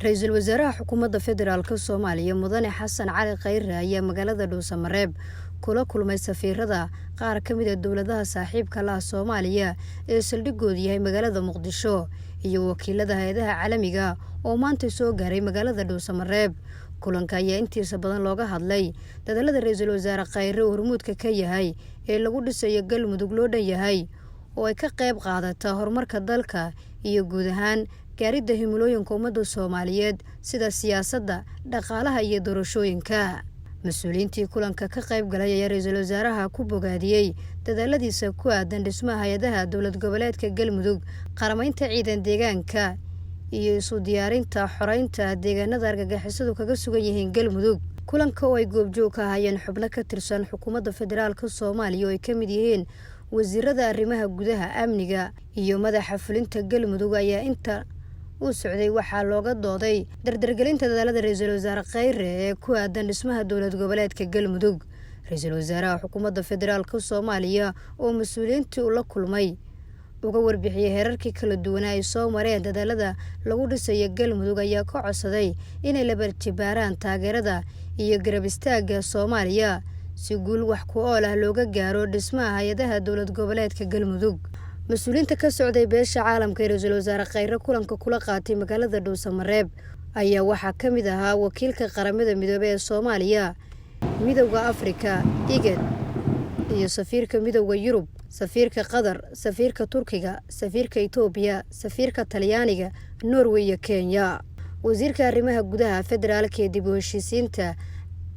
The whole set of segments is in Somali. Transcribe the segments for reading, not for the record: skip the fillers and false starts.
Ra-iisul wasaaraha Xukuumadda Federaalka Soomaaliya, Mudane Xasan Cali Khayre, ayaa magaalada Dhuusamareeb kula kulmay safiirada qaar ka mid ah dowladaha saaxiibka la ah Soomaaliya ee saldhigoodu yahay magaalada Muqdisho iyo wakiilada hay-adaha caalamiga oo maanta soo gaaray magaalada Dhuusamareeb. Kulanka ayaa intiisa badan looga hadlay dadaalada ra-iisul wasaare Khayre uu hormuudka ka yahay ee lagu dhisayo Galmudug loo dhan yahay oo ay ka qayb qaadata horumarka dalka iyo guud ahaan gaaridda himilooyinka ummadda Soomaaliyeed, sida siyaasadda, dhaqaalaha iyo doorashooyinka. Mas-uuliyiintii kulanka ka qayb galay ayaa ra-iisul wasaaraha ku bogaadiyey dadaaladiisa ku aadan dhismaha hay-adaha dowlad goboleedka Galmudug, qaramaynta ciidan deegaanka iyo isu diyaarinta xoreynta deegaanada argagixisadu kaga sugan yihiin Galmudug. Kulanka oo ay goobjoog ka ahayeen xubno ka tirsan Xukuumadda Federaalka Soomaaliya oo ay ka mid yihiin wasiirada arrimaha gudaha, amniga iyo madaxa fulinta Galmudug, ayaa inta uu socday waxaa looga dooday dardargelinta dadaalada ra-iisul wasaare Khayre ee ku aadan dhismaha dowlad goboleedka Galmudug. Ra-iisul wasaaraha Xukuumadda Federaalka Soomaaliya oo mas-uuliyiintii ula kulmay uga warbixiyey heerarkii kala duwanaa ay soo mareen dadaalada lagu dhisayo Galmudug ayaa ka codsaday inay labarjibaaraan taageerada iyo garab istaagga Soomaaliya si guul wax ku ool ah looga gaaro dhismaha hay-adaha dowlad goboleedka Galmudug. Mas-uuliyiinta ka socday beesha caalamka ee ra-iisul wasaare Khayre kulanka kula qaatay magaalada Dhuusamareeb ayaa waxaa ka mid ahaa wakiilka Qaramada Midoobey ee Soomaaliya, Midowda Afrika, IGAD iyo safiirka Midowda Yurub, safiirka Qatar, safiirka Turkiga, safiirka Itoobiya, safiirka Talyaaniga, Norway iyo Kenya. Wasiirka arrimaha gudaha, federaalka ee dib u heshiisiinta,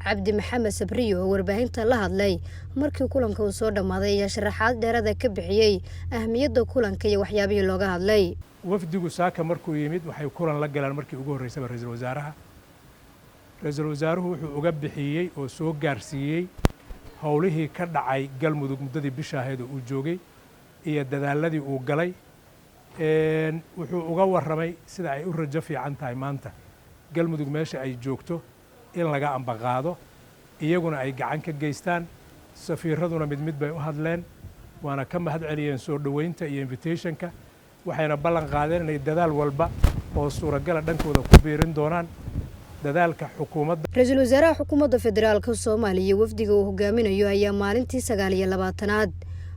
Cabdi Maxamed Sabriyo, oo warbaahinta la hadlay markii kulanka uu soo dhammaaday, ayaa sharaxaad dheerada ka bixiyey ahmiyadda kulanka iyo waxyaabihii looga hadlay. Wafdigu saaka markuu yimid waxay kulan la galaan markii ugu horreysaba ra-iisul wasaaraha. Ra-iisul wasaaruhu wuxuu uga bixiyey oo soo gaarsiiyey howlihii ka dhacay Galmudug muddadii bisha ahayd oo uu joogay iyo dadaaladii uu galay. Wuxuu uga warramay sida ay u rajo fiican tahay maanta Galmudug meesha ay joogto in laga ambaqaado, iyaguna ay gacan ka geystaan. Safiiraduna mid mid bay u hadleen, waana ka mahad celiyeen soo dhoweynta iyo invitationka, waxayna ballan qaadeen inay dadaal walba oo suuragala dhankooda ku biirin doonaan dadaalka xukuumadda. Ra-iisul wasaaraha Xukuumadda Federaalka Soomaaliya, wafdiga uu hogaaminayo ayaa maalintii 29aad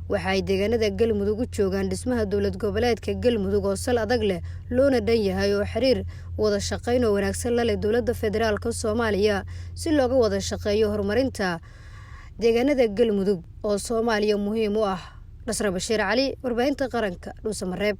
waxa ay deegaanada Galmudug u joogaan dhismaha dowlad goboleedka Galmudug oo sal adag leh, loona dhan yahay, oo xiriir wada shaqayn oo wanaagsan la leh dowladda Federaalka Soomaaliya, si looga wada shaqeeyo horumarinta deegaanada Galmudug oo Soomaaliya muhiim u ah. Dhasra Bashiir Cali, Warbaahinta Qaranka, Dhuusamareeb.